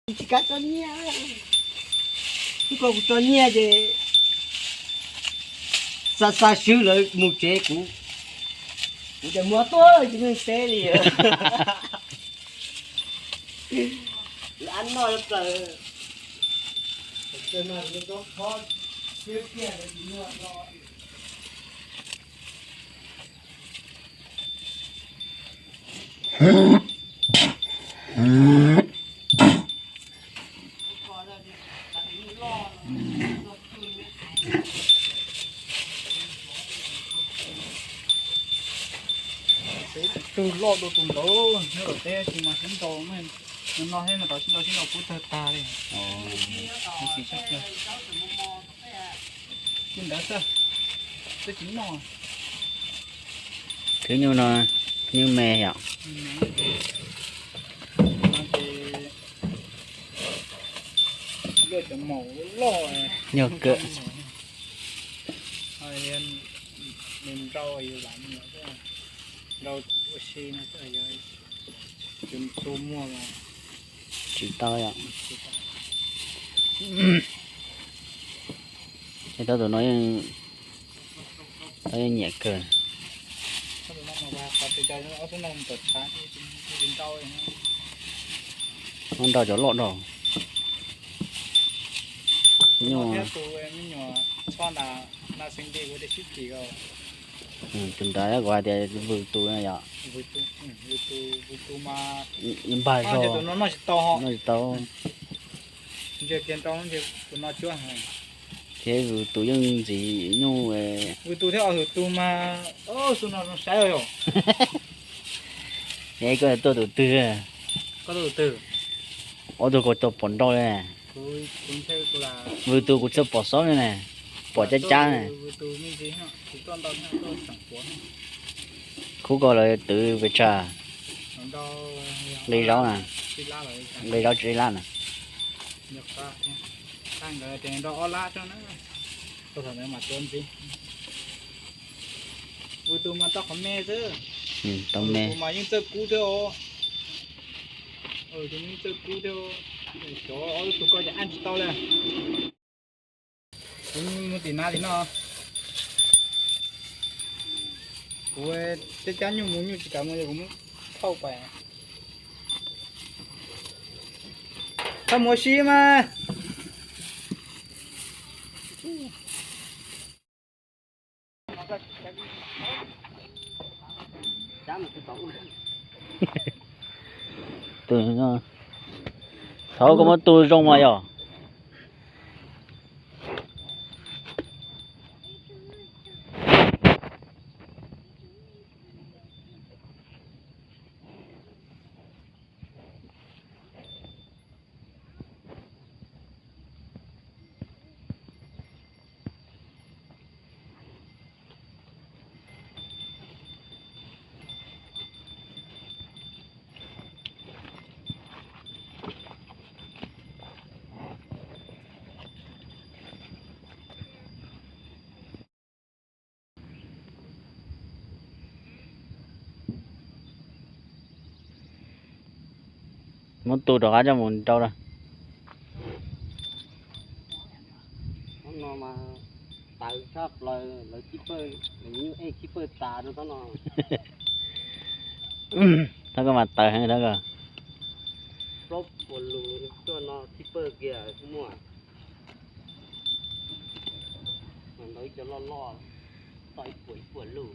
Tsis kam tso nyiaj, twb kom kuv tso nyiaj ces xa xa swb lawv mus tsev kuv, kuv ces muab tuaj tsis meej teb li. Lawv ab noj plaws. Tus loj dua tus ntawd nyob tom teb tsis mas sib ntaus, nws no thiab nws rov sib ntaus sib ntaus kub tawg tag li. Xis tshaj plaws. Tus ntawd xwb, twb tsis noj. Khwb nyuj no, nyuj me yom. Nyuj kawg. Nws nrau yus lam nyuam xwb, nrau ua si no xwb, yus tus muag mas tsis tau yom. Ces tau tus no yeej, tau yeej nyiam kawg. Muab nrau cov loj rau. Nyuj. Tus ntawd kuv hais tias vwm tus no yom. Npag zog. Noj tsis tau. Thiab vwm tus yeej ntxiv nyuj. Vwm tus thiab hwm tus mas, xu no zoo saib yom. Es koj tuaj tus twg? Koj tuaj tus twg? Ob tug kuv tau pom nrau li. Vwm tus kuv txawj pom xaub li ne, pom cab cab ne. Khub ko lawv twv pes tsawg? Nqi zaub na, nqi zaub tsib lab na. Vwm tus mas tau qhov me xwb. Tau me. Tus mas yeej txawj kub thiab. Tus yeej txawj kub thiab. Cov ob tug ko ces ab tsis tau li. Kuv mus tim na li no. Kuv cab cab nyuj mus nyuj tsis kam mus, kuv muab thauj pais. Koj mus ua si mas. Thaum koj muab tu zoo mas yog. Muab tu rov qab coj mus nrau lawm. No mas tawv tshaj plaws, lawv khib pawg, lawv nyuj ej khib pawg tas rau thaum no. Thaum koj mas tawv heev thaum koj. Plaub puas lus tuaj no khib pawg kiag kuj muaj. Ntau ib co loj loj, tau ib puas ib puas lus.